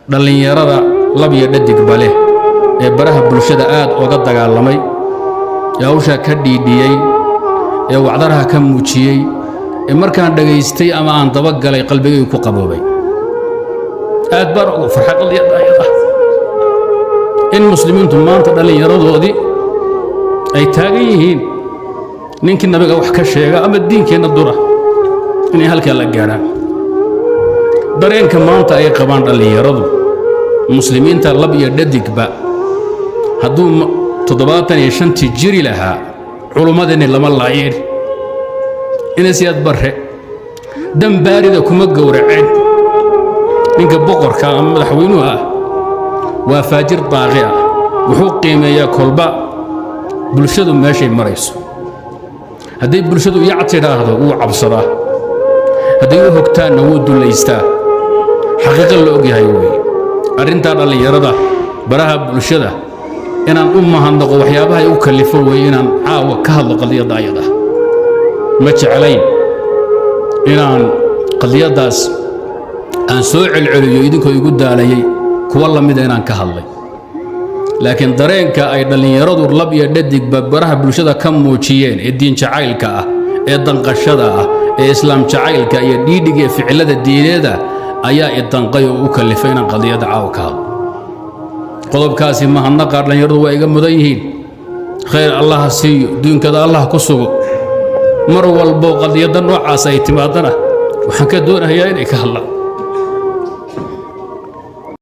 Dhallinyarada lab iyo dhadigba leh ee baraha bulshada aad oga dagaalamay, ee hawshaa ka dhiidhiyey, ee wacdaraha ka muujiyey, ee markaan dhagaystay ama aan dabagalay qalbigaygu ku qaboobay, aad baan ugu farxay qadiyadda ayada in muslimiintu maanta dhallinyaradoodii ay taagan yihiin ninkii Nabiga wax ka sheega ama diinkeenna dura inay halkaa la gaarhaan. Dareenka maanta ay qabaan dhallinyaradu muslimiinta lab iyo dhadigba, hadduu 75-tii jiri lahaa culummadeenni lama laayeen, Inasiyaad Barre dambaarida kuma gowraceen. Ninka boqorka ama madaxweynuhu ah waa faajir daaqi ah, wuxuu qiimeeyaa kolba bulshadu meeshay marayso. Hadday bulshadu yac tidhaahdo, wuu cabsadaa; hadday u hogtaanna, wuu dullaystaa. Xaqiiqo la og yahay weeye. Arrintaa dhallinyarada baraha bulshada inaan u mahadnaqo waxyaabaha igu kallifo weeye inaan caawa ka hadlo qadiyadda ayada. Ma jeclayn inaan qadiyaddaas aan soo celceliyo idinkoo igu daalayay kuwa la mida inaan ka hadlay, laakiin dareenka ay dhallinyaradu lab iyo dhadigba baraha bulshada ka muujiyeen ee diin jacaylka ah, ee danqashada ah, ee islaam jacaylka iyo dhiidhiga iyo ficilada diineeda ayaa i danqay oo u kallifay inaan qadiyadda caawa ka hadlo. Qodobkaasi mahadnaqa dhallinyaradu waa iga mudan yihiin. Khayr Allah ha siiyo, duunkada Allah ku sugo. Mar walbo qadiyadda noocaas ay timaadana waxaan ka doonayaa inay ka hadlaan.